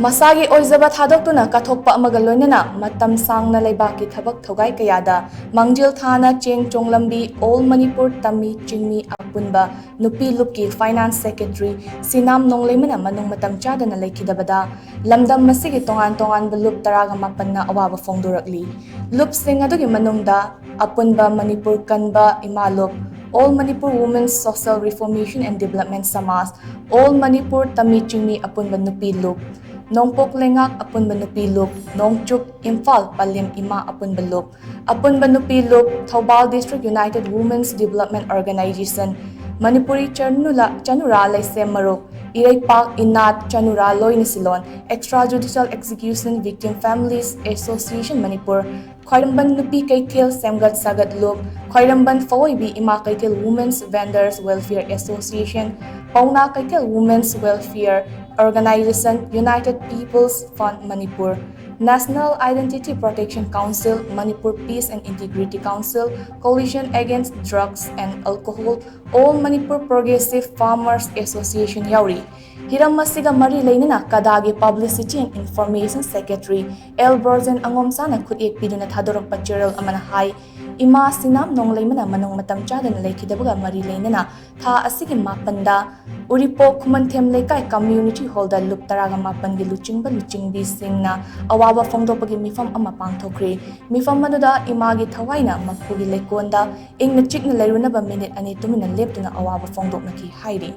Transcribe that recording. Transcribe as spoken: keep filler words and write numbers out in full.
ꯃꯁꯥꯒꯤ ꯑꯣꯏꯖꯕ ꯊꯥꯗꯣꯛꯇꯨꯅ ꯀꯠꯊꯣꯛꯄ ꯑꯃꯒ ꯂꯣꯏꯅꯅ ꯃꯇꯝ ꯁꯥꯡꯅ ꯂꯩꯕꯥꯛꯀꯤ ꯊꯕꯛ ꯊꯧꯒꯥꯏ ꯀꯌꯥꯗ ꯃꯥꯡꯖꯤꯜ ꯊꯥꯅ ꯆꯦꯡ ꯆꯣꯡꯂꯝꯕꯤ ꯑꯣꯜ ꯃꯅꯤꯄꯨꯔ ꯇꯝꯃꯤ ꯆꯤꯡꯃꯤ ꯑꯄꯨꯟꯕ ꯅꯨꯄꯤ ꯂꯨꯞꯀꯤ ꯐꯥꯏꯅꯥꯟꯁ ꯁꯦꯀ꯭ꯔꯦꯇꯔꯤ ꯁꯤꯅꯥꯝ ꯅꯣꯡꯂꯩꯃꯅ ꯃꯅꯨꯡ ꯃꯇꯝ ꯆꯥꯗꯅ ꯂꯩꯈꯤꯗꯕꯗ ꯂꯝꯗꯝ ꯑꯁꯤꯒꯤ ꯇꯣꯉꯥꯟ ꯇꯣꯉꯥꯟꯕ ꯂꯨꯞ ꯇꯔꯥꯒ ꯃꯥꯄꯟꯅ ꯑꯋꯥꯕ ꯐꯣꯡꯗꯣꯔꯛꯂꯤ꯫ ꯂꯨꯞꯁꯤꯡ ꯑꯗꯨꯒꯤ ꯃꯅꯨꯡꯗ ꯑꯄꯨꯟꯕ ꯃꯅꯤꯄꯨꯔ ꯀꯟꯕ ꯏꯃꯥ ꯂꯨꯞ, All Manipur Women's Social Reformation and Development ꯁꯃꯥꯖ, All Manipur ꯇꯝꯃꯤ ꯆꯤꯡꯃꯤ ꯑꯄꯨꯟꯕ ꯅꯨꯄꯤ ꯂꯨꯞ, ꯅꯣꯡꯄꯣꯛ ꯂꯩꯉꯥꯛ ꯑꯄꯨꯟꯕ ꯅꯨꯄꯤ ꯂꯨꯞ, ꯅꯣꯡꯆꯨꯞ ꯏꯝꯐꯥꯜ ꯄꯂꯦꯝ ꯏꯃꯥ ꯑꯄꯨꯟꯕ ꯂꯨꯞ, ꯑꯄꯨꯟꯕ ꯅꯨꯄꯤ ꯂꯨꯞ, Thoubal District United Women's Development Organization, Manipuri ꯆꯅꯨꯂꯥ, ꯆꯅꯨꯔꯥ ꯂꯩꯁꯦꯝ ꯃꯔꯨꯞ, ꯏꯔꯩꯄꯥꯛ ꯏꯅꯥꯠ ꯆꯅꯨꯔꯥ ꯂꯣꯏꯅ ꯁꯤꯂꯣꯟ, Extrajudicial Execution Victim Families Association Manipur, ꯈ꯭ꯋꯥꯏꯔꯝꯕꯟ ꯅꯨꯄꯤ ꯀꯩꯊꯦꯜ ꯁꯦꯝꯒꯠ ꯁꯥꯒꯠ ꯂꯨꯞ, ꯈ꯭ꯋꯥꯏꯔꯝꯕꯟ ꯐꯋꯣꯏꯕꯤ ꯏꯃꯥ ꯀꯩꯊꯦꯜ Women's Vendors Welfare Association, ꯄꯥꯎꯅꯥ ꯀꯩꯊꯦꯜ Women's Welfare Organization, United People's Front Manipur, National Identity Protection Council, Manipur Peace and Integrity Council, Coalition Against Drugs and Alcohol, All Manipur Progressive Farmers Association ꯌꯥꯎꯔꯤ꯫ ꯍꯤꯔꯝ ꯑꯁꯤꯒ ꯃꯔꯤ ꯂꯩꯅꯅ ꯀꯗꯥꯒꯤ Publicity and Information Secretary L Brojen ꯑꯉꯣꯝꯁꯥꯅ ꯈꯨꯠꯌꯦꯛ ꯄꯤꯗꯨꯅ ꯊꯥꯗꯣꯔꯛꯄ ꯆꯦꯔꯣꯜ ꯑꯃꯅ ꯍꯥꯏ, ꯏꯃꯥ ꯁꯤꯅꯥꯝ ꯅꯣꯡꯂꯩꯃꯅ ꯃꯅꯨꯡ ꯃꯇꯝ ꯆꯥꯗꯅ ꯂꯩꯈꯤꯗꯕꯒ ꯃꯔꯤ ꯂꯩꯅꯅ ꯊꯥ ꯑꯁꯤꯒꯤ ꯃꯥꯄꯟꯗ ꯎꯔꯤꯄꯣꯛ ꯈꯨꯃꯟꯊꯦꯝ ꯂꯩꯀꯥꯏ community hall ꯗ ꯂꯨꯞ ꯇꯔꯥꯒ ꯃꯥꯄꯟꯒꯤ ꯂꯨꯆꯤꯡꯕ ꯂꯨꯆꯤꯡꯕꯤꯁꯤꯡꯅ ꯑꯋꯥꯕ ꯐꯣꯡꯗꯣꯛꯄꯒꯤ ꯃꯤꯐꯝ ꯑꯃ ꯄꯥꯡꯊꯣꯛꯈ꯭ꯔꯦ꯫ ꯃꯤꯐꯝ ꯑꯗꯨꯗ ꯏꯃꯥꯒꯤ ꯊꯋꯥꯏꯅ ꯃꯄꯨꯒꯤ ꯂꯩꯀꯣꯟꯗ ꯏꯪꯅ ꯆꯤꯛꯅ ꯂꯩꯔꯨꯅꯕ ꯃꯤꯅꯤꯠ ꯑꯅꯤ ꯇꯨꯃꯤꯟꯅ ꯂꯦꯞꯇꯨꯅ ꯑꯋꯥꯕ ꯐꯣꯡꯗꯣꯛꯅꯈꯤ ꯍꯥꯏꯔꯤ꯫